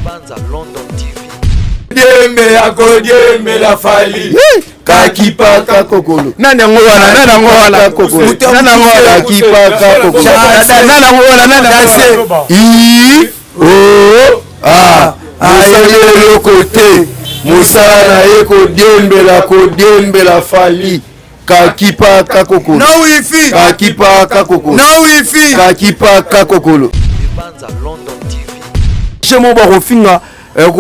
Banza London TV. Diembela kodiembela Fally kakipaka kokolo. Nani yango wana? Nani yango wana? Kokolo. Nani yango wana? Kakipaka kokolo. Nani yango wana? Nani yango wana? I o a asali eloko te mosala na ye kodiembela kodiembela Fally kakipaka kokolo. No wifi. Kakipaka kokolo. No wifi. Kakipaka kokolo. Banza London TV. Chez moi bakofinga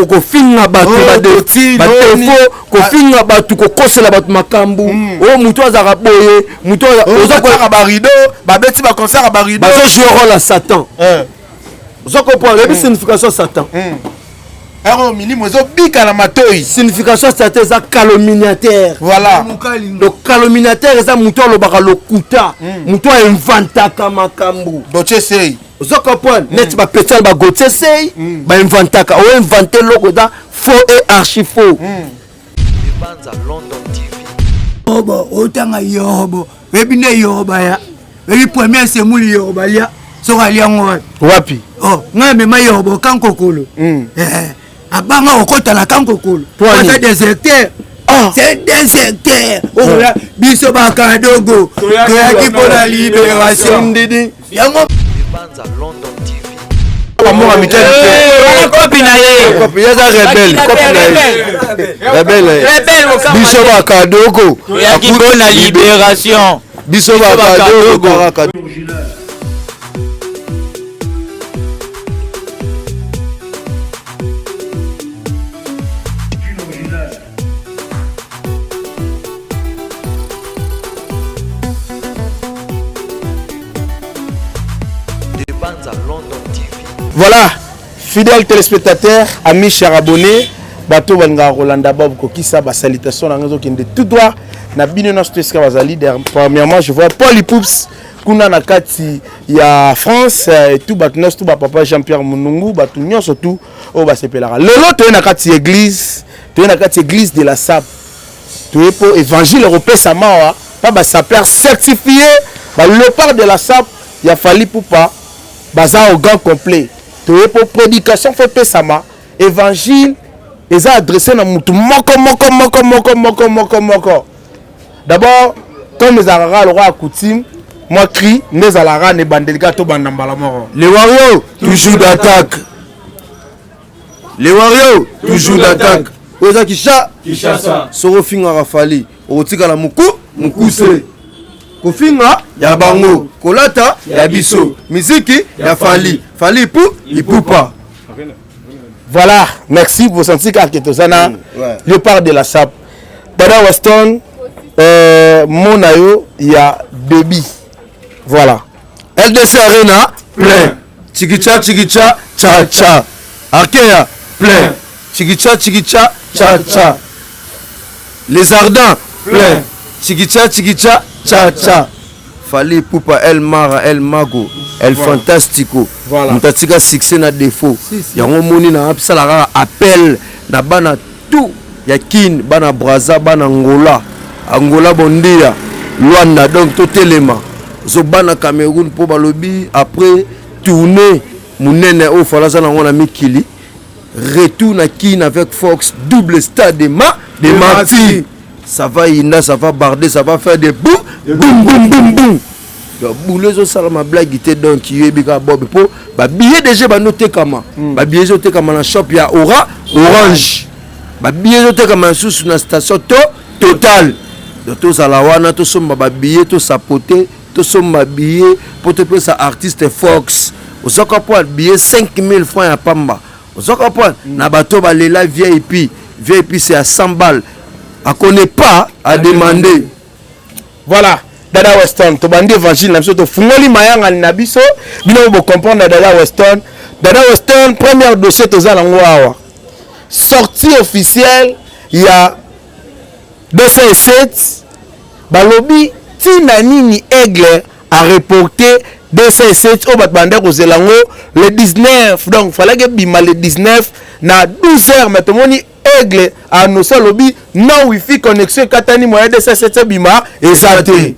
kofinga bato badefo, kofinga bato, kokosela bato makambo oyo moto azalaka boye, moto oza barido babeti baconcert ya barido, bazojouer rôle ya Satan. Oza comprendre? Oyebi signification ya Satan? Ero milimo ezobika na matoi. Signification ya Satan eza calomniateur. Voilà. Donc calomniateur eza moto alobaka lokuta, moto ainventaka makambo. Dotie sei. Oza comprendre? Neti bapetial bagotie sei, bainventaka, oinvente eloko eza faux et archi faux. Banza London TV. Obo otanga yorobo, oyebi nde yoroba ya oyebi première semule yoroba lia soki aliango wapi? Wapi? Oh, ngai amema yorobo kankokolo. Abanga kokota na kankokolo, aza déserteur, c'est déserteur. Okoya biso bakadogo toyaki mpona libération yango. Banza London TV. Bamboka mike. Kopi na ye. Ye aza rebelle, kopi na ye rebelle. Biso bakadoko toyaki mpona libération. Biso bakadoko kaka. Banza London TV. Voilà, fidèles téléspectateurs, amis, chers abonnés, bato balingaka kolanda Bob Kokisa, basalutation na ngai ezokende tout droit na bino nyonso to esika bazali. Premièrement, je vois Paul Ipups kuna na kati ya France et tout bato nyonso, tout bapapa Jean-Pierre Munungu, bato nyonso tout oyo basepelaka. Lelo toye na kati ya église, toye na kati ya église de la SAP, toye mpo évangile ekopesa mawa mpa basapeur certifié, baléopard de la SAP ya Fally Ipupa baza au grand complet. Toye mpo prédication fo epesama, évangile eza adressé na mutu moko moko moko moko moko moko moko. D'abord, comme ezalaka kaka lokola coutume, mwa cri nde ezalaka na ebandeli kaka, tobanda mbala moko. Les Warriors toujours d'attaque, les Warriors toujours d'attaque. Oyo eza Kinshasa. Soki ofingaka Fally, okotikala moku mokuse. Kofinga ya bango, kolata ya biso, miziki ya Fally, Fally Ipu Ipupa. Voilà, merci. Bosenti kaka toza na léopard de la SAP, Dada Weston. Mona yo ya débit, voilà. LDC Arena plein, chikicha chikicha cha cha. Arkea plein, chikicha chikicha cha cha. Les Ardents plein, chikicha chikicha cha cha. Fally Ipupa, El Mara, El Mago, El Fantastico. Moto atika succès na défaut yango omoni na apesala kaka appel na bana tout ya Kine, bana Braza, bana Angola, Angola bondia, Lwanda, donc totelema zo bana Cameroun mpo balobi après tournée monene oyo Fally aza nango na mikili, retour na Kine avec Fox, double stade de martyr. Ça va inda, ça va barder, ça va faire des boum boum boum boum boum. Donc boulot ezosalama, blague te. Donc yoyebi kaka Bob mpo babillet déjà banotekama, babillet ezotekama na shop ya ora Orange, babillet ezotekama lisusu na station to Total. Donc tozala wana, tosomba babillet, tosapote, tosomba billet mpo topesa artiste Fox. Ozoka mpo billet 5000 francs ya pamba, ozo comprendre? Na bato balela VIP, VIP c'est à 100 balles, akone pas à demander. Voilà, Dada Weston, tobandi évangile na biso, tofungoli mayangani na biso, bino bocomprendre na Dada Weston. Dada Weston, première dossier toza nango awa, sortie officielle ya 207. Balobi ntina nini Aigle a reporté 207 oyo bato banda kozela yango le 19? Donc falaki ebima le 19 na 12 heures, mais tomoni Aigle annonce, alobi non, wifi connexion ekatani, moyen 207 ebima eza te.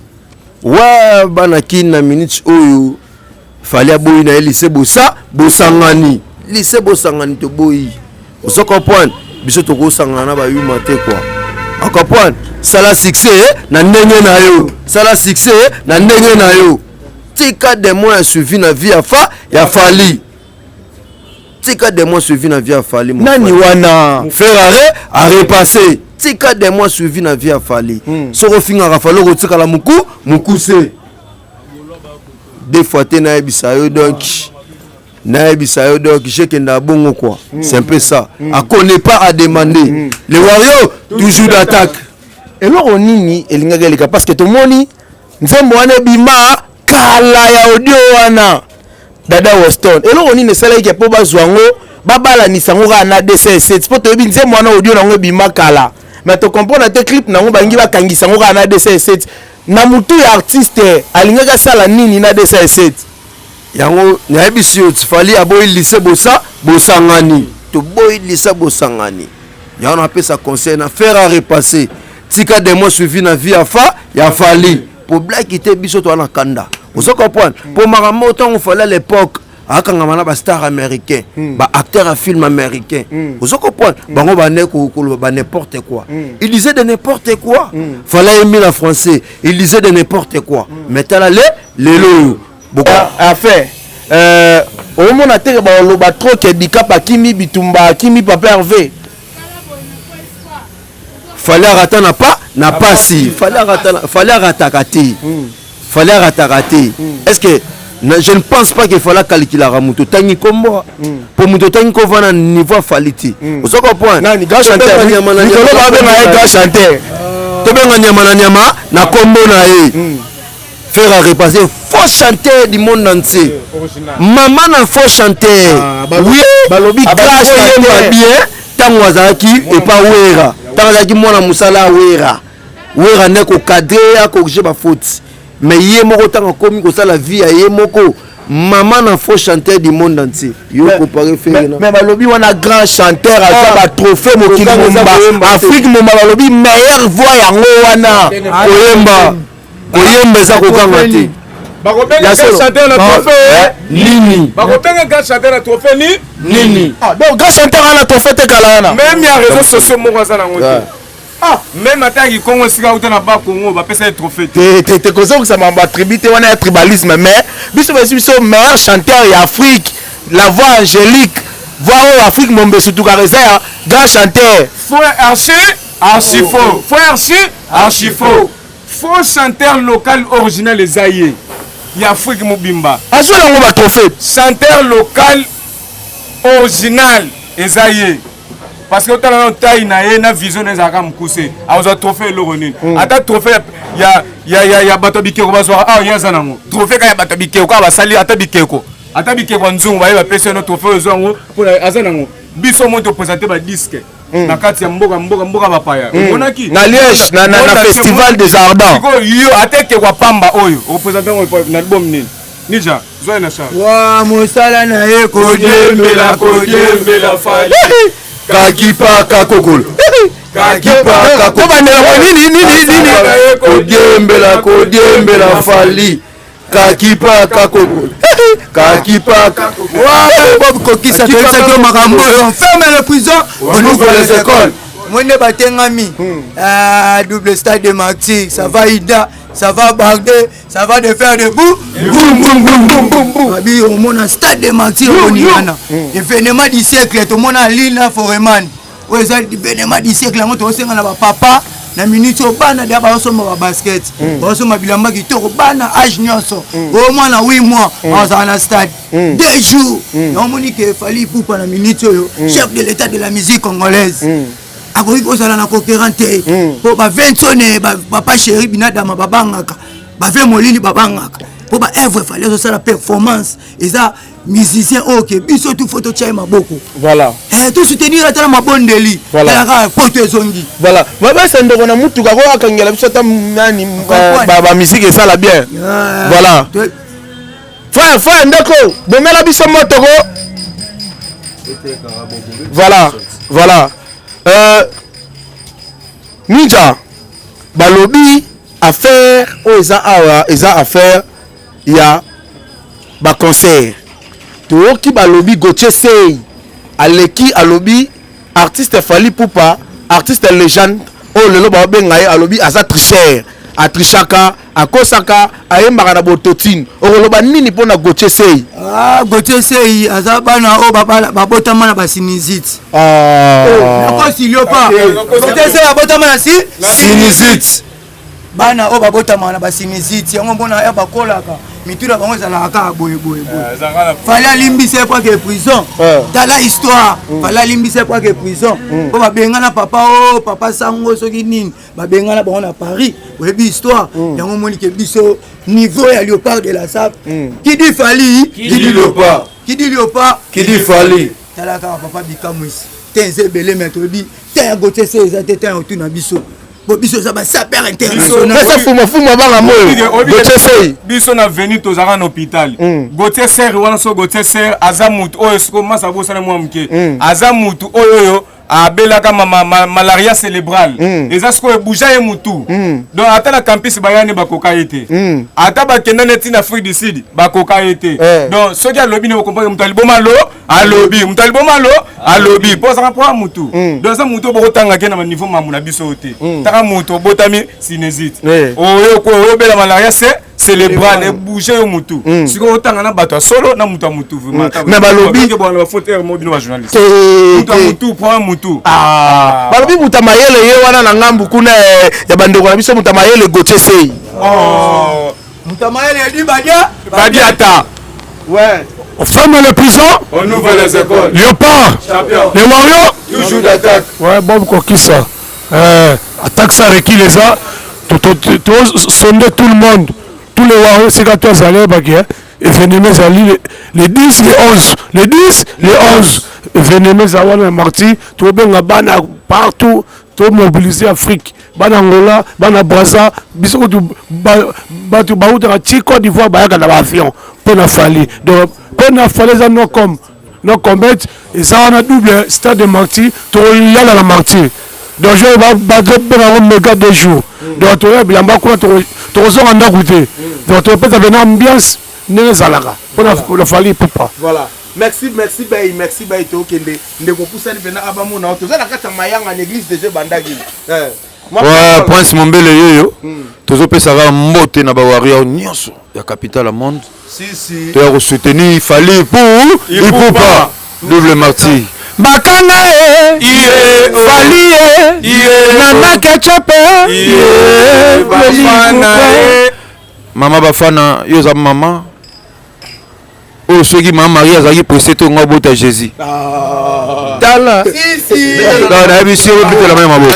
Wa bana Kine, na minute oyo Fally aboyi na ye lise bosa bosangani. Lycée Bosangani toboyi. Ozo comprendre? Biso tokosangana na bayuma te quoi. O comprendre? Sala succès na ndenge na yo. Sala succès na ndenge na yo. Tika démon ya suivi na vie ya fa ya Fally. Tika démon suivi na vie ya Fally. Nani wana? Ferrari a repassé. Tika démon suivi na vie ya Fally. Soko ofingaka Fally okotikala muku mukuse. Deux fois te nayebisa yo donc. Nayebisa yo donc jekenda bongo quoi. C'est un peu ça. A connaît pas à demander. Les Warriors toujours d'attaque. Eloko nini elingaki eleka parce que tomoni nzembo wana ebima kala ya audio wana Dada Weston. Eloko nini esalaki mpo bazwa yango babalanisa yango kaka na 207 mpo toyebi nzembo wana audio nango ebima kala mais to comprendre te clip nango balingi bakangisa yango kaka na 207 na mutu ya artiste alingaki asala nini na 207. Yango nayebisi yo Fally aboyi lycée bosa bosangani toboyi lycée bosangani yango napesa conseil na faire à repasser tika des mois suivi na vie ya fa ya Fally po blaki te biso toza na kanda ozo comprendre po makambo ntango Fally à l'époque akangama na ba star américain ba acteur ya film américain ozo comprendre bango bande koloba ba n'importe quoi. Il disait de n'importe quoi. Fally ayembi na français, il disait de n'importe quoi. Mais tala le lelo oyo Affaire omona te baloba trop ke Dicap akimi bitumba akimi Papa Hervé. Fally arata na pa na pasi. Fally arata, Fally arataka te. Fally arataka te. Est-ce que je ne pense pas que Fally calculera moto tangi kombo po moto tangi ko vana niveau Fally te. Ozo comprendre? Nani grand chanteur? Mikolo ba benga ye grand chanteur. Tobenga nyama na nyama na kombo na ye. Faire à repasser faux chanteur du monde entier. Maman na faux chanteur. Oui, balobi grand chanteur bien tango azalaki epa Wera. Tango azalaki mwana musala Wera. Wera ne ko cadrer ya corriger ba fautes. Mais ye moko tango akomi kosala vie ya ye moko maman na faux chanteur du monde entier. Yo comparer Ferre na. Mais balobi wana grand chanteur aza ba trophée mokili momba Afrique momba balobi meilleure voix yango wana. Koyemba. Koyemba eza kokanga te. Bakobenga grand chanteur na trophée nini? Bakobenga grand chanteur na trophée ni? Nini? Ah donc grand chanteur ana trophée te kala wana. Même ya réseaux sociaux moko aza nango te. Ah, même ata ki Congo sika uta na ba Congo ba pesa trophée te. Te te kozongisa mambo ya tribu te wana ya tribalisme mais biso ba biso meilleur chanteur ya Afrique, la voix angélique, voix oyo Afrique mombe surtout car eza ya grand chanteur. Faux archi archi faux. Faux archi archi faux. Faux chanteur local original eza ye ya Afrique mobimba. Azwela yango ba trophée. Chanteur local original eza ye. Parce que otala na taille na ye na vision na ezalaka mokuse. Azwa trophée eloko nini? Ata trophée ya ya ya ya bato bikeko bazwaka awa ye aza nango. Trophée kaka ya bato bikeko kaka basali ata bikeko. Ata bikeko ya nzungu baye bapesi yo trophée oyo yango mpona aza nango. Biso mo to présenter ba disque. Na kati ya mboka mboka mboka bapaya. Omonaki? Na Liège, na na festival des Ardents. Sikoyo yo ata ekeko pamba oyo, oprésenter yango na album nini? Nija, zwa na charge. Wa mosala na ye kodiembela kodiembela Fally. Kakipa kakokolo. Kakipa kakokolo. Tobandela kwa nini nini nini? Kodiembela kodiembela Fally. Kakipa kakokolo. Kakipa kakokolo. Wa Bob Kokisa toyebisaki yo makambo oyo. On ferme les prisons, on ouvre les écoles. Mwende batengami. Ah, double stade de martyrs, ça va Ida, ça va Bardet, ça va de faire debout. Boum boum boum boum boum boum. Babi omona stade de martyrs oningana. Événement du siècle tomona Lina Foreman. Oyo eza événement du siècle yango tosenga na ba papa na minute oyo bana deya bazosomba ba basket, bazosomba bilamba kitoko, bana âge nyonso. Oyo mwana 8 mois azala na stade 2 jours. Naomoni ke Fally Ipupa na minute oyo chef de l'état de la musique congolaise. Akoki kozala na concurrent te. Po ba 20 ba papa chéri binadama babangaka, ba 20 molili babangaka. Po ba œuvre Fally azosala performance eza musicien oyo ke biso tout faut totia ye maboko. Voilà. To soutenir ata na mabondeli. Voilà. Kaka poto ezongi. Voilà. Mabasa ndeko na mutuka ko akangela biso ata nani, Comprendre. ba musique esala bien. Voilà. Frère, frère ndeko, bomela biso moto ko. Voilà. Voilà. Ninja balobi affaire oyo eza awa eza affaire ya ba concert. Toyoki balobi Gauthier Sey aleki alobi artiste Fally Ipupa, artiste légende oyo lelo baobenga ye, alobi aza tricheur, atrichaka, akosaka, ayembaka na bototine. Okoloba nini mpona Gauthier Sey? Ah, Gauthier Sey aza bana oyo babotama na basinusite. Ah. Nakosi liopa. Gauthier Sey abotama na si sinusite. Bana oyo babotamaka na basinusite yango mpona ya bakolaka mitu na bango ezalaka kaka boye boye boye. Fally alimbisa ye po ake prison. Tala histoire. Fally alimbisa ye po ake prison mpo babengana papa o papa sango soki nini, babengana bango na Paris. Oyebi histoire yango. Omoni ke biso niveau ya Léopard de la Sape, qui dit Fally qui dit Léopard, qui dit Léopard qui dit Fally. Tala kaka papa bikamwisi te, eza ebele, mais toyebi te ya Gauthier Se eza te te ya otuna biso bo biso eza basapeur international. Pesa fuma banga moyo Gauthier Sey. Biso na veni tozalaka na hôpital. Gauthier Ser wana, so Gauthier Ser aza mutu oyo siko masa bosana mwa moke, aza mutu oyo abelaka malaria cérébrale. Eza sikoyo ebuja ye mutu. Donc ata na campus bayani bakoka ye te, ata bakenda neti na Afrique du Sud bakoka ye te. Donc soki alobi ne okomprendre moto aliboma lo alobi, moto aliboma lo alobi mpo azaka mpo ya mutu. Donc aza mutu oyo bokotanga ke na baniveau mambo na biso oyo te. Taka mutu obotami sinusite, oyo oyobela malaria se cérébrale ebouge yo mutu, sikoyo otanga na bato ya solo na mutu ya mutu vraiment. Mais balobi- Bona bafaute mo bino bajournaliste, Te, mutu ya te. mutu po ya mutu. Ah. Balobi moto ya mayele ye wana na ngambu kuna ya bandeko na biso, moto ya mayele Gauthier Sey. Oh. Moto ya mayele edi badia. Badiata. Ouais. On ferme les prisons, On ouvre les écoles. Léopard, Champion. Les Warriors. Toujours d'attaque. Ouais, Bob Kokissa. Attaque ça recule ça. Sonder tout le monde. Tous les Warriors, c'est quand toi allez, événement ezali le 10, le 11. Le 10, le 11. Événement eza wana marti, tobenga bana partout, tomobiliser Afrique. Bana Angola, bana Brazza, biso kutu bato bautaka ti Côte d'Ivoire bayaka na baavion mpo na Fally. Donc mpo na Fally eza no comme no combat, eza wana double stade de Martyr, tokolala na Martyr. Donc jour bazobenga yango méga 2 jours. Donc toya bilamba kuna, tokozonga ndako te. Donc topesa pena ambiance ndenge ezalaka mpona Fally Ipupa. Voilà, merci, merci bay, merci bay. Tokende ndeko pusani mpena abamona toza na kati ya mayanga na église déjà ebandaki. Ouais, Prince Mombele yoyo, tozopesaka mbote na bawarrior nyonso ya capitale ya monde. Toya kosoutenir Fally pour Ipupa, double martyr, bakanga ye Fally ye nana ketchup. Bafana ye. Mama bafana, yo oza mama oyo soki mama Marie azalaki presse to nga obota Jésus. Tala, donc nayebi si obitela mai maboko.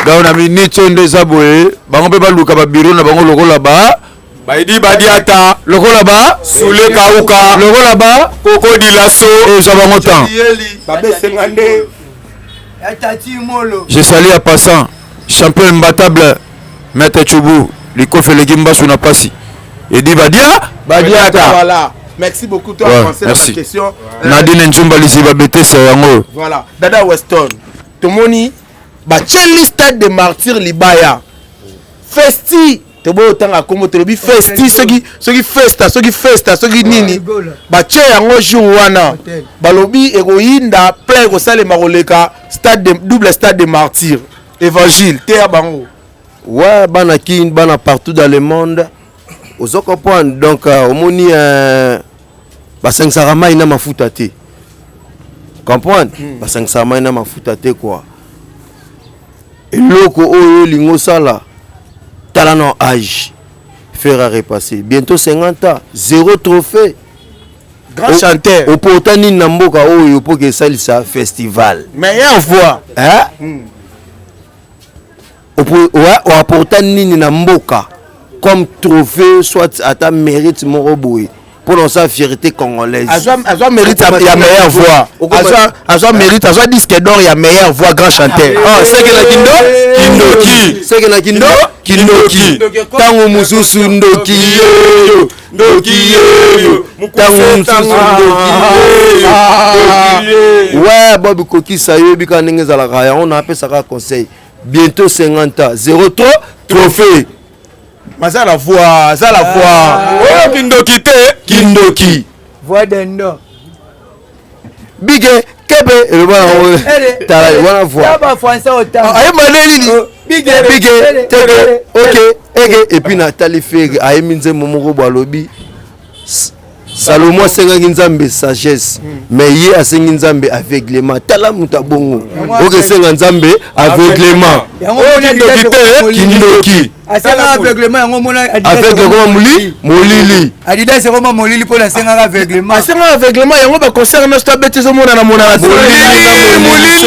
Donc na minute oyo nde eza boye, bango mpe baluka babiro na bango lokola ba Baidi Badiata, lokola ba Sule Kauka, lokola ba Koko Dilaso. Ezwa bango temps. Babesenga nde. Ya tati molo. Je salue en passant champion imbattable maître Chubu likofi eleki mbasu na pasi edi badia Badiata. Voilà, merci beaucoup. Toi, Ouais, français na merci. question. Nadine Nzumba Lisiba betesa yango. Voilà, Dada Weston, tomoni batieli stade de Martyr libaya festi, toboyi otanga kombo, tolobi festi soki festa, soki festa, soki nini, batie yango jour wana. Balobi ekoyinda plein, ekosalema koleka stade de, double stade de Martyr. Évangile teya bango. Ouais, bana Kin, bana partout dans le monde, ozo comprendre. Donc omoni basangisaka mai na mafuta te, comprendre, basangisaka mai na mafuta te quoi. Eloko oyo olingi osala, tala na âge faire à repasser bientôt 50 ans, zéro trophée. Grand chanteur. Opota nini na mboka oyo mpo ke esalisa festival? Meilleure voix. Hein? Oapporta nini na mboka comme trophée, soit ata mérite moko boye mpona osala fierté congolaise? Azwa mérite ya meilleure voix, azwa mérite, azwa disque d'or ya meilleure voix, grand chanteur. Ah, seke na kindo kindoki. Seke na kindo kindoki, ntango mosusu ndoki yeyo, ndoki yeyo, ntango mosusu ndoki yeyo. Ouais, Bob kokisa, yoyebi kaka ndenge ezalaka yango. Napesaka conseil, bientôt 50 ans, 03 trophée. Aza la voix, aza la voix. Oyo kindoki te. Kindoki. Voix dendo. Bige kebe eloba yango tala wana voix. Ba français otanga. Ayemba nde nini? Oh, Bige Bige teke ok eke et puis natali Ferre ayembi nzembo moko bo alobi Salomo asengaki Nzambe sagesse mais ye asengi Nzambe aveuglement. Tala moto abongo okesenga Nzambe aveuglement. Kindoki te kindoki. Asengaka aveuglement yango omona aveugle ekoma moli molili. Adidas ekoma molili mpo nasengaka aveuglement. Asengaka aveuglement yango ba concert nyonso to abeti ezomonana monana. Molili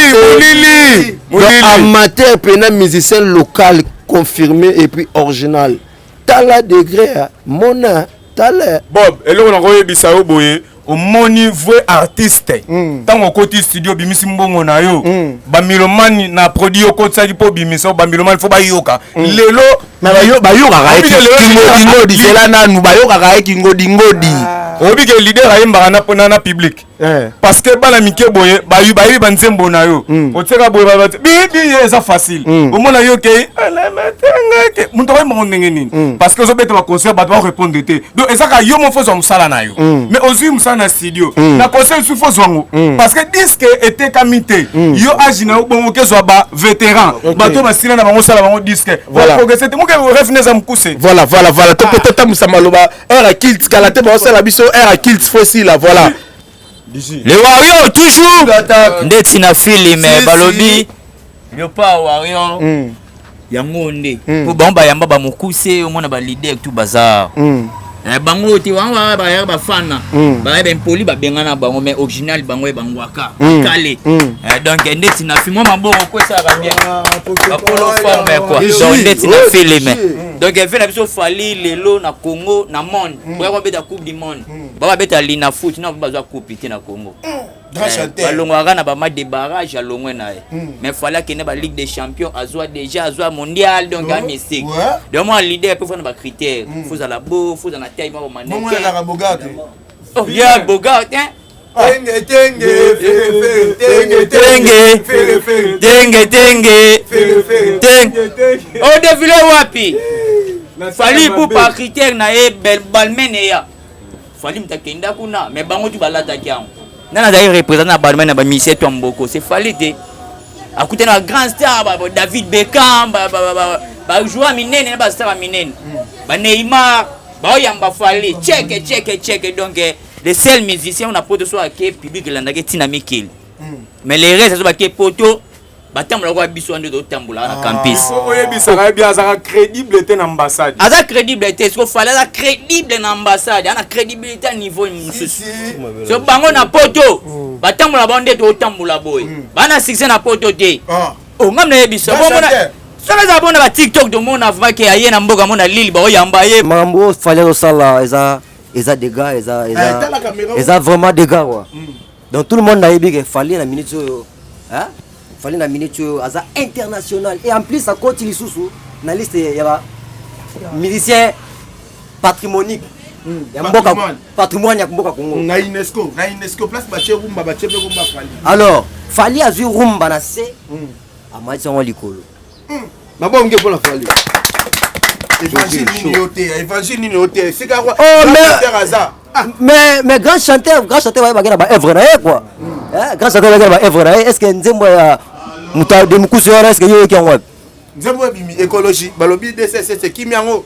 molili molili. Amateur pena musicien local confirmé et puis original. Tala degré mona tala. Bob eloko nakoyebisa yo boye omoni vrai artiste ntango okoti studio obimisi mbongo na yo bamilomani na produit okotisaki mpo obimisa bamilomani fo bayoka lelo bayokaka ye kingodingodi zela nanu bayokaka ye kingodingodi oyebi ke leader ayembaka na public parce que bana mike boye bayebi banzembo na yo otiaka boye bibi ye eza facile omona yo ke alamatengake moto akoyembango ndenge nini parce que ozobeta baconcert bato barépondre te donc ezaka yo mo fo ozwa mosala na yo mais ozwi mosala na studio na concert lisusu fo ozwa yango parce que disque etekami te yo age na yo bongo kezwa ba vétéran bato basila na bango osala bango disque progresse te moke ref ne eza mokuse. Voilà voilà voilà to peut totambusa maloba air ya kilt kala te baosala biso air ya kilt fo esila voilà. Le Warrior toujours ndeti na film balobi Leopard Warrior yango nde po bango bayamba ba mokuse omona ba leader tout bazar bango te bango bayaka bafana baya baimpoli babengana bango mais original bango ye bangwaka kale donc ndeti na film maboko kosalaka bien bakolo forme quoi donc ndeti na film donc efe na biso Fally lelo na Congo na monde boya kobeta coupe du monde babeta lina foot na bazwa coupe te na Congo balongwaka na bama de barrage alongwe na ye mais Fally akende ba ligue des champions azwa déjà azwa mondial donc a mystique donc moi leader pe fana ba critères faut zala beau faut zala taille moko mannequin oh yeah bogart hein Tenge tenge fere fere tenge tenge tenge tenge o défilé wapi Fally Ipupa critère na ye Balmain ya Fally mutu akenda kuna mais bango tu balataki yango nani azali représentant na Balmain na bamisie to ya mboko c'est Fally te akutani ba grand star ba David Beckham bajoueur minene na bastar ya minene ba Neymar baoyamba Fally cheke cheke cheke donc le seul musicien na poto so ake public elandaki ntina mikili mais les restes azo bake poto batambola kwa biso wana nde totambola na campus oyebisaka ye bien azalaka crédible te na ambassade aza crédible te siko Fally aza crédible na ambassade ana crédibilité ya niveau mosusu so bango na poto batambola bango nde totambola boye bana succès na poto te ongam nayebisa soki eza bona ba TikTok tomona vraiment ke aye na mboka mona lili baoyamba ye makambo oyo Fally azosala eza eza dégâts eza eza eza vraiment dégâts quoi. Donc tout le monde nayebi ke Fally na minute oyo hein Fally na minute oyo aza international et en plus akoti lisusu na liste ya ba musicien patrimonique ya mboka patrimoine ya mboka Congo na UNESCO na UNESCO place batie rumba batie mpe rumba Fally. Alors Fally azwi rumba na se amatisi yango likolo. Mabonge mpona Fally. Évangile nini yo te évangile nini yo te esika Oh, mais- aza Mais grand chanteur bayebaki na baœuvre na ye quoi. Hein, grand chanteur bayebaki na baœuvre na ye. Est ce que nzembo ya moto de mokusu wana, est ce que ye oyoki yango wapi? Nzembo ebimi écologie balobi dcss ekimi yango.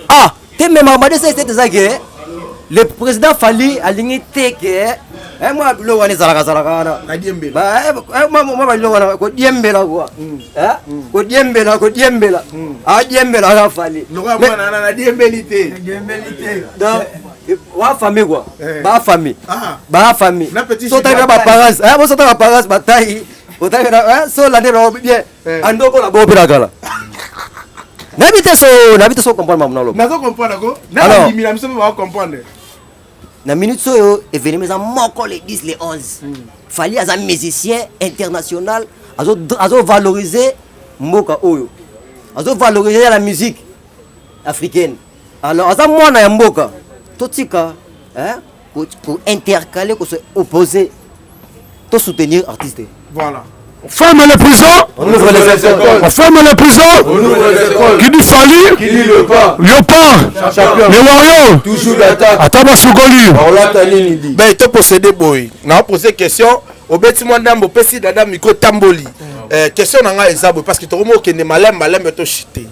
Ah te, mais makambo ya dcss eza ke le président Fally alingi te ke mwa biloko wana ezalaka zalaka wana. Mwa biloko wana kodiembela quoi, kodiembela kodiembela adiembelaka Fally. Nadiembeli te. Donc wa famille quoi, ba famille ba famille so otali na baparence bosota baparence batai otali so olandi bango bien andoko na bongo mpe na kala nayebi te so nayebi te so comprendre mamu naloba. Nazo comprendre ko na biso mpe bacomprendre. Na minute oyo événement eza moko le 10 le 11. Fally aza musicien international, azovaloriser mboka oyo, azovaloriser la musique africaine. Alors aza mwana ya mboka, totika kointercaler, kose opposer, tosoutenir artiste. Voilà. Ferme les prisons. On ouvre les écoles. On ferme les prisons. On ouvre les écoles. Qui dit Fally Qui dit le pas. Léopard. Champion. Les Warriors. Toujours d'attaque. Ata basukoli. Olata nini di. Ben toprocédé boye naopose question obeti mwa ndambo opesi dada micro tamboli. Question na ngai eza boye parce que tokomi okende malembe malembe toshite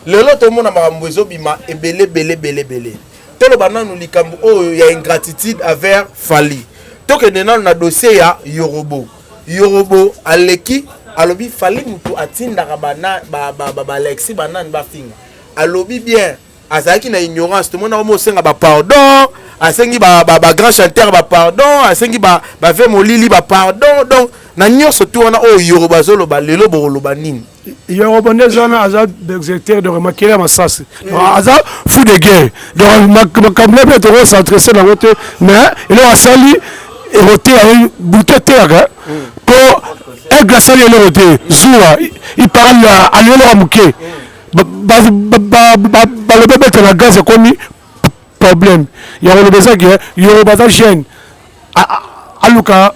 lelo tomona makambo ezobima ebele ebele ebele ebele. Toloba nanu likambo oyo ya ingratitude envers Fally. Tokende nanu na dossier ya Yorobo. Yorobo aleki alobi Fally mutu atindaka balexi banani bafinga. Alobi bien azalaki na ignorance, tomona omo osenga bapardon, asengi bagrand chanteur bapardon, asengi bave molili bapardon. Donc na nyonso tu wana oyo Yorobo azoloba lelo, bokoloba nini? Yorobo nde eza wana, aza déserteur, donc makele ya masasi, aza fou de guerre. Donc makambo na mpe tokos'adresse nango te, mais eloko asali ekoteya ye butu eteyaka mpo aigle asali eloko te. Zuwa iparale ali eloko ya moke, balobi ebeta na gaz, ekomi problème ya koloba. Ezaki Yorobo aza jeune, aluka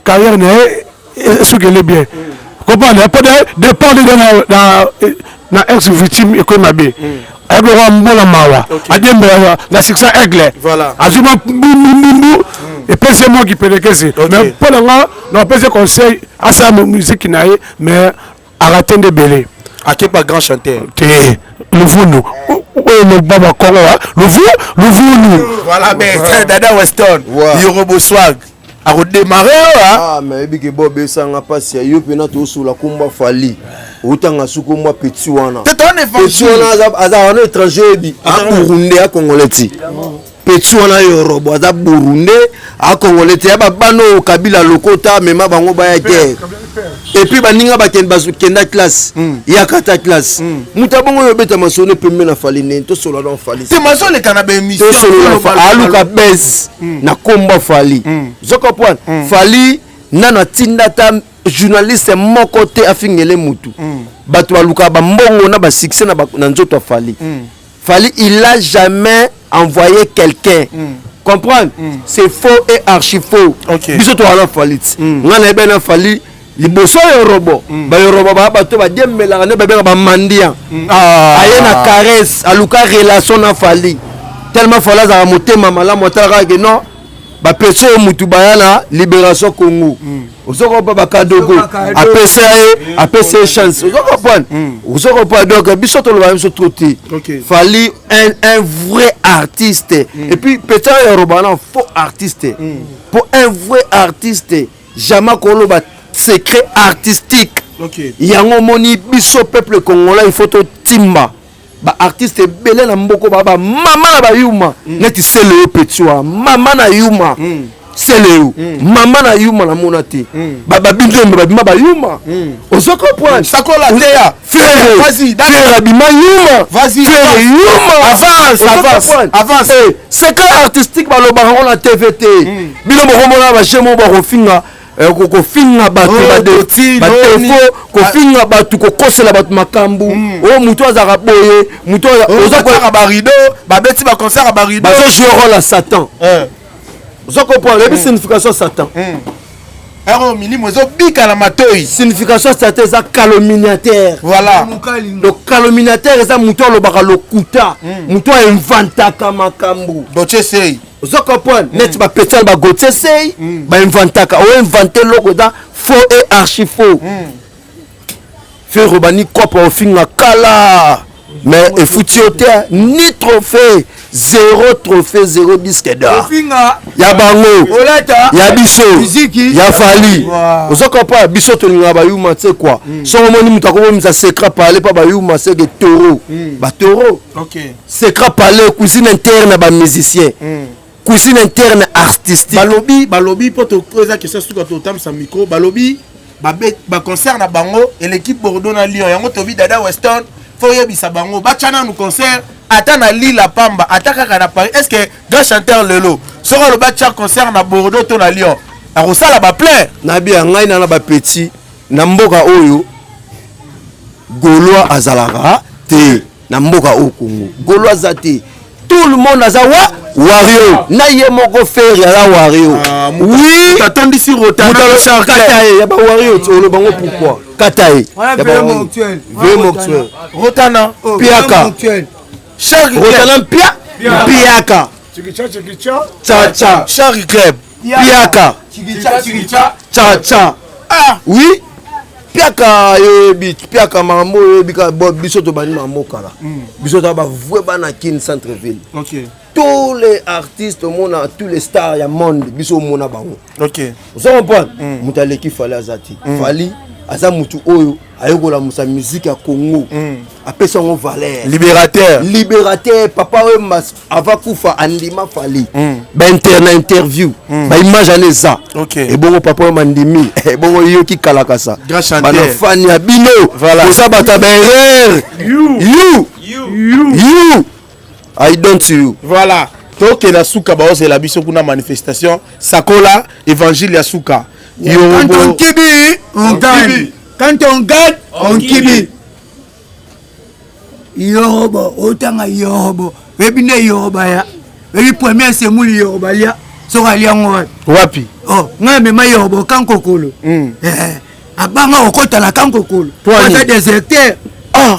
carrière na ye soki ele bien comprendre po départ na ex victime ekoyi mabe, ayebi lokwa mwana mawa adembela na succès aigle, azwi mwa mbumbu epesi ye mwa kipelekesi. Mais mpo na nga na apesi conseil asala musique na ye, mais arate nde ebele. Akepa grand chanteur. Te, luvunu oyo loba bakongo luvu luvunu. Voilà, mais Dada Weston, Yorobo Swag akodémarre awa. Ah, mais yebi ke bo besanga mpasi ya yo mpena tosola komba Fally, otanga su komba petit wana. Te, towana. Petit wana aza wana étranger, oyebi a burundais, a congolais ti. Petit wana Yorobo aza burundais, a congolais te. Ya babana oyo Kabila lokota amema bango baya guerre, et puis baninga bakende bazokenda classe, yaka ta classe. Moto abongo oyo obeta masolo pembe na Fally ndeni tosola na Fally. Te, mazoleka na baémission. Tosolola, aluka bese na komba Fally. Ozo comprendre, Fally nano atinda ata journaliste moko te afingele mutu. Bato balukaka bambongo na basuccès na nzoto ya Fally. Fally, il a jamais envoyé quelqu'un. Comprendre, c'est faux et archi faux. Biso toza na Fally ti ngai nayebi na Fally liboso Yorobo. Bayorobo baya bato badiembelaka nde babenga bamandian. Aye na caresse, aluka relation na Fally tellement Fally azalaka motema malamu. Atalaka ke non, bapesi oyo mutu baya na libération Congo, ozo comprendre, bakadogo apesa ye, apesa ye chance. Ozo comprendre, ozo comprendre. Donc biso toloba biso trop te. Fally un vrai artiste, et puis peut-être Yorobo wana faux artiste. Pour un vrai artiste, jamais koloba secret artistique. Yango omoni biso peuple congolais, il faut totimba baartiste ebele na mboka baa bamama na bayuma neti sele oyo petit wana, mama na yuma sele oyo, mama na yuma namona te. Babinzembe babima bayuma, ozo comprendre. Sakola teya. Ferre. Vas-y. Ferre abima yuma. Vas-y. Ferre yuma. Avance. Ozo Avance. comprendre? Avance. Secret artistique balobaka ngo na TV te. Bino bokomona bachaine moko bakofinga, kofinga bato, Oh, Toti, Noni. badefo, kofinga bato, kokosela bato makambo oyo motu azalaka boye, motu Ozotaka barideau, babeti baconcert ya barideau. Bazojouer rôle ya Satan. Ozo comprendre, oyebi signification ya Satan? Ero milimo ezobika na matoi. Signification ya Satan eza calomniateur. Donc calomniateur eza motu alobaka lokuta, motu ainventaka makambo. Dotie sei. Ozo comprendre, neti bapetiane bagotie sei bainventaka, oinvente eloko eza faux et archi faux. Ferre bani kopa ofinga kala, mais efuti yo te, ni trophée, zéro trophée, zéro disque d'or. Ofinga. Ya bango. Olata. Ya biso. Miziki. Ya Fally. Ozo comprendre, biso tolingaka bayuma te quoi. Soki omoni moto akomomisa secret parle mpa bayuma, seke taureau, bataureau. Secret parle, cuisine interne ya bamusicien, cuisine interne artistique. Balobi mpo to eza question suka, totambisa micro. Balobi baconcert na bango eleki Bordeaux na Lyon. Yango tobi Dada Weston, fo oyebisa bango batya nanu concert ata na Lille pamba, ata kaka na Paris. Est ce que grand chanteur lelo soki alobi atya concert na Bordeaux to na Lyon, akosala baplein? Nabi ya ngai na bapeti na mboka oyo, gaulois azalaka te na mboka oyo Congo. Gaulois aza te, tout le monde aza wa Wario na ye moko Ferre aza Wario. Ah, Oui, atondisi Rotana kata ye ya ba Wario oloba ngo pourquoi? Kata ye. Wana Ya ba vieux Wario. mortuel. Vieux mortuel. Rotana Oh, Piaka. vieux mortuel. Charles Rotana mpia mpiaka. Chikicha, chikicha. Cha cha. Charles Club Piaka. Chikicha, chikicha. Cha cha. Ah Oui. Piaka yoyebi piaka makambo oyebi kaka bo biso tobandi makambo kala. Biso toza bavue bana Kin centre ville. OK Tous les artistes omona tous les stars ya monde biso omona bango. OK ozo comprendre moto aleki fali aza te fali aza motu oyo ayokolamusa musique ya congo apesa yango valeur Libérateur libérateur papa oyo mas ava kufa andima fali bainter na interview baimage wana eza Ok. ebongo papa oyo mandimi ebongo yoki kalakasa Grand chanteur. bana fani ya bino Voilà. oza bato ya baerreur you you i don't you Voilà tokenda suka baozela biso kuna manifestation sakola évangile ya suka Quand on Yorobo kibi, on gagne. Quand on gagne, on kibi. Yorobo, otanga yorobo. Oyebi nde yoroba ya. Oyebi première semoule yoroba lia. Soki alia yango wapi? wapi Oh, ngai amema yorobo kankokolo. Eh, abanga kokota na kankokolo. Poani. Aza déserteur.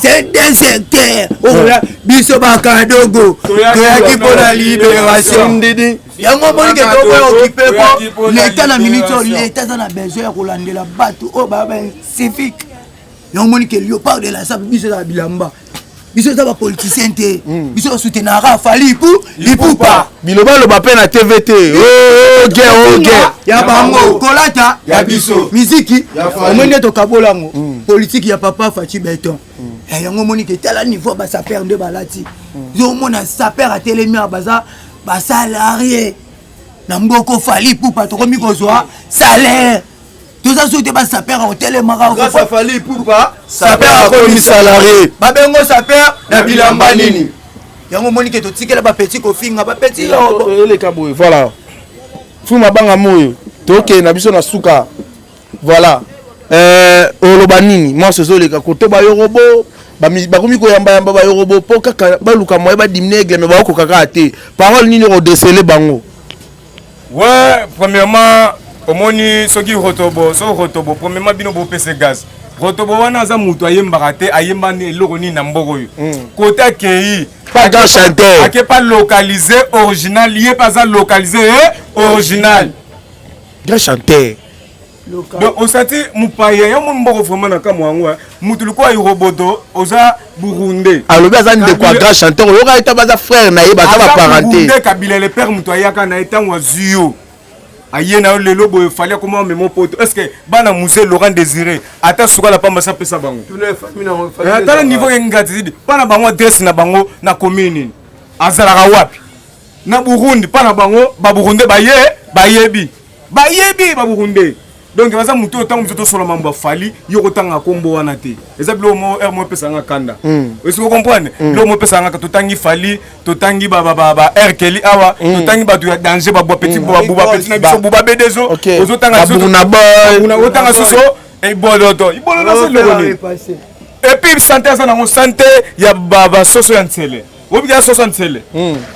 C'est un déserteur. Okola biso bakadogo. Toyaki mpona libération. ndidi yango omoni ke tokoya okipe Toyaki po mpona leta na minute oyo libération. leta aza na besoin ya kolandela bato oyo baya bacivique yango omoni ke léopard de la sable biso eza bilamba biso eza bapoliticien te biso basoutenaka fali ipu ipupa bilobaloba mpe na tv te oge oge ya bango kolata Ya biso. miziki Fally. omoni nde tokabola yango politike ya papa faci beton Eh, yango omoni ke tala niveau basaper nde balati ozomona saper atelemi awa baza basalarie na mboko fali pupa tokomi kozwa salaire toza soki te basaper akotelemaka Grâce à Fally Ipupa, saper akomi salarié babengo saper na bilamba nini yango omoni ke totikela bapeti kofinga bapeti eleka boye voilà fu mabanga moyo tokende na biso na suka voilà oloba nini mwasi ozoleka koto bayorobo bakomi koyambayamba bayorobo mpo kaka baluka moye badimine aigle me baokoka kaka te parole nini okodresele bango Ouais, premièrement, omoni soki rotobo, so rotobo, premièrement bino bopesa gaz. Rotobo wana aza mutu ayembaka te, ayemba ni eloko nini na mboka oyo. Kote akei, pas grand chanteur ake pa localiser original, ye pe aza localiser eh, original. grand chanteur Donc osati mopaya yo moni mboko vraiment na kamwa yango eh. mutu lokola iroboto oza burundais. alobi aza ndeko ya grand chanteur oyoka ete baza frère na ye baza Aza baparente Burundais, kabila le père moto ayaka na ye ntango azwi yo aye na yo lelo boye fali akoma amema poto est ce que bana musée laurent désiré ata sukala pamba sa apesa bango Eh, ata na niveau ya ingratitude mpa na bango adresse na bango na commune nini azalaka wapi na burundi mpa na bango baburundais baye bayebi bayebi baburundais donc baza motu oyo ntango mosu tosola mambo ya fali yo kotanga nkombo wana te eza biloko mo r mo epesanga kanda esoki ocomprendre biloko mo epesanga kanda totangi fali totangi ba r keli awa totangi bato ya danger babwa petit buba petit na biso buba bedezo Ok. ozotanga Ba Burna Boy. otanga susu eboloto iboloto se eloko nini et puis santé aza nango santé ya basoso ya ntsele oyebi kaka soso ya ntsele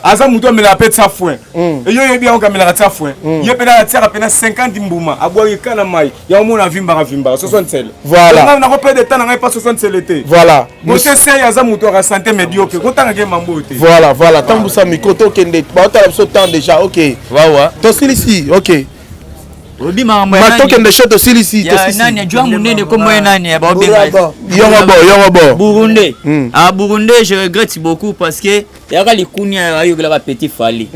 aza motu amelaka mpe tia foin eyo oyebi yango kamelaka tia foin ye mpena atiaka mpena 50 mbuma abwaki ka na mai yango mona avimbaka vimbaka soso ya ntsele Voilà. nakopede ta na ngai pa soso ya ntsele te voilà mosese aza motu aka santé médiocre kotangaka ye mambo oyo te voilà voilà tambusa micro tokende baotala biso temps déjà ok wawa tosilisi ok olobi makambo ya nani? matokende sho tosilisi ya tosilisi nani jwa munene kombo ye nani baobenga yorobo yorobo burundais ah burundais je regrette beaucoup parce que yaka likuni ayokelaka petit fali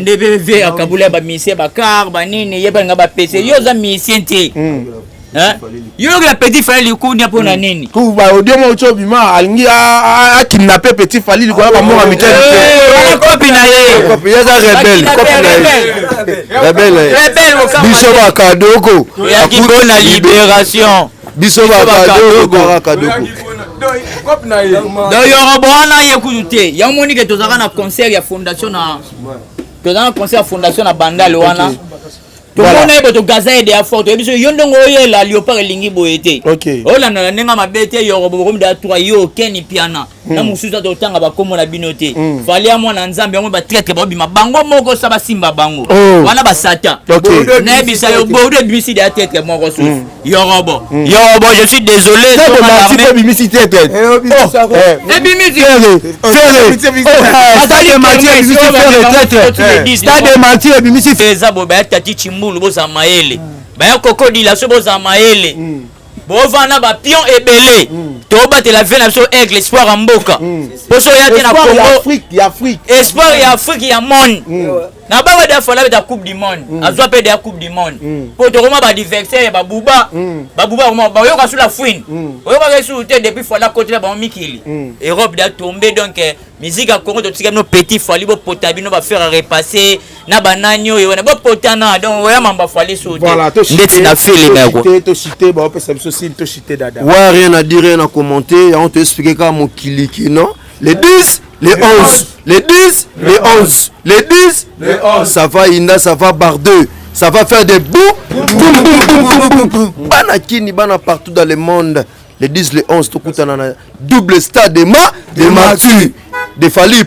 nde mpe ve akabula ya bamisien bakar banini ye balinga bapese yo oza misien te Hein? yo oyokela petit fali likunia mpo na nini kuba audio moko ti obima alingi akidnape petit fali likolo ya bamoko ya mike wana kopi na ye Kopi, ye aza rebelle, kopi na ye. Rebelle. Rebelle, okamba biso te. bakadoko Toyaki mpona libération biso bakadoko kaka kadoko donc yorobo wana ye kutu te yango moni ke tozalaka na concert ya fondation na tozalaka na concert ya fondation na bandale wana. Tomona ye boto gaza ye deya fort, toyebi soki yo ndongo oyela leopard elingi boye te. Olanda na ndenge mabe te, yorobo bokomi deya 3 yo Ken Piana na mosusu ata otanga bakombo na bino te. Fally ya mwana Nzambe, yango ba traître baobima bango moko sa basimba bango wana ba satan. Nayebisa yo bordeaux ebimisi deya traître moko susu yorobo. Yorobo, je suis désolé. Ebimisi traître. Ebimisi Stade Martyr ebimisi. Eza boye, baya tati chimbulu bozala mayele, baya kokodila so bozala mayele, bovanda bapion ebele, tobatela ve na biso aigle, espoir ya mboka, mposo oya te na Congo, espoir ya Afrique, ya monde na bango. Deya Fally abeta Coupe du monde, azwa mpe deya Coupe du monde, mpo tokoma baadversaire ya babuba. Babuba koma bayoka su la fouine, oyokaka esusu te depuis Fally akotela bango mikili Europe deya tombe. Donc musique ya Congo, totika bino petit Fally, bopota bino bafaire repasser na banani oyo wana bopotana. Donc oya mamba Fally su te ndeti na filme. Toshite, baopesa biso sine, toshite dada. Ouais, rien à dire, rien à commenter. Yango toexpliquer kaka mokili kino les 10, les 11, les 10, les 11, les 10, les 11, ça va inda, ça va bar 2, ça va faire des bouts boum boum boum boum boum. Bana kini, bana partout dans le monde, les 10, les 11, tokutana na double stade de ma de Martyr de Fally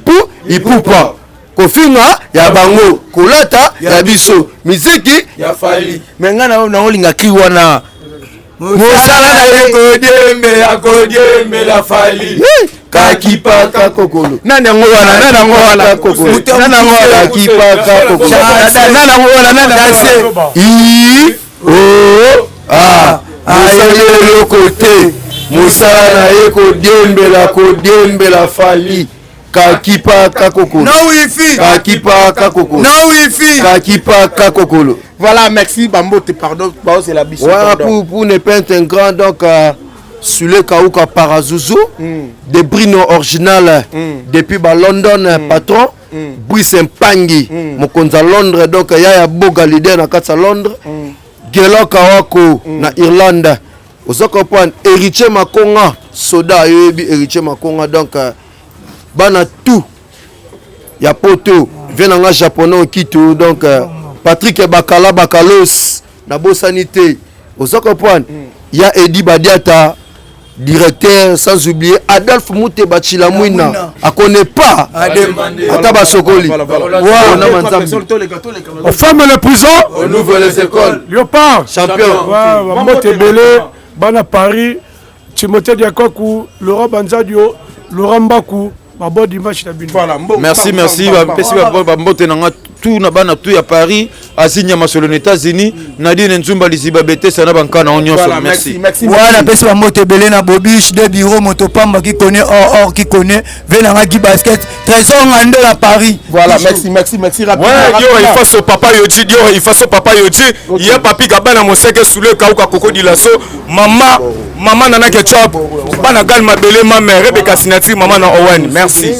Ipupa. Kofinga ya bango, kolata ya biso, miziki ya Fally. Me ngai naolinga cri wana. Mosala na ye kodiembela, kodiembela Fally. Kakipaka kokolo. Nani yango wana? Nani yango wana? Nani yango wana? Kakipaka kokolo. Nani yango wana? Nani yango? I o a mosali eloko te, mosala na ye kodiembela, kodiembela Fally. Kakipaka kokolo. No wifi. Kakipaka kokolo. No wifi. Kakipaka kokolo. Voilà, merci bambote, pardon, baozela biso. Voilà, pour ne pas être un grand, donc Sule Kauka Parazuzu, de Brino original, depuis ba London, patron Brice Mpangi, mokonzi ya Londres, donc yaya Boga leader na kati ya Londres, Gelo Kawako na Irlande, oza comprendre, Héritier Makonga soda, ayoyebi Héritier Makonga, donc bana tout ya poto, vie na nga japonais okito, donc Patrick Bakala Bakalos, nabosani te, oza comprendre, ya Edi Badiata directeur, sans oublier Adolphe Mute Bachilamwina, akone pas ata basokoli. On ferme les prisons, on ouvre les écoles. Léopard champion. Bambote ebele, bana Paris, Timothée Diakoku, Laurent Banzadio, Laurent Mbaku, bon dimanche na bino. Voilà. Merci, merci. Bapesi bambote na nga tout na bana tout ya Paris, Asinya Masolo na États-Unis, Nadine Nzumba Liziba Betesa na bankana o nyonso. Merci. Wana apesi bambote ebele na Bobiche de bureau, moto pamba qui connaît or or qui connaît ve nanga gi basket, Trésor Ngando na Paris. Voilà, merci, merci, merci. Ouais, Dior il faut papa Yoji, Dior il faut papa Yoji, ya papi Gabana Moseke Soule Kauka Koko Dilaso, mama mama Nana Ketchup, bana Gal Mabele, ma mère Rebecca Sinati, maman na Owen. Merci.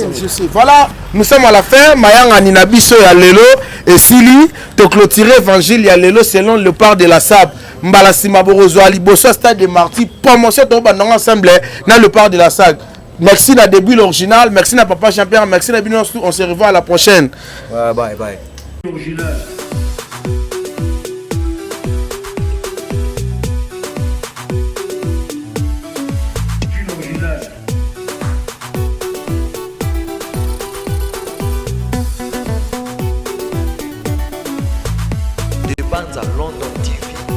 Voilà, nous sommes à la fin. Mayanga Nina biso ya lelo et Sili to clôturer évangile ya lelo selon le part de la sable. Mbala sima bokozwa liboso stade de Martyr, promotion to bandanga ensemble na le part de la salle. Merci na début l'original, merci na papa Jean-Pierre, merci na bino, on se revoit à la prochaine. Ouais, bye bye. Original. Banza London.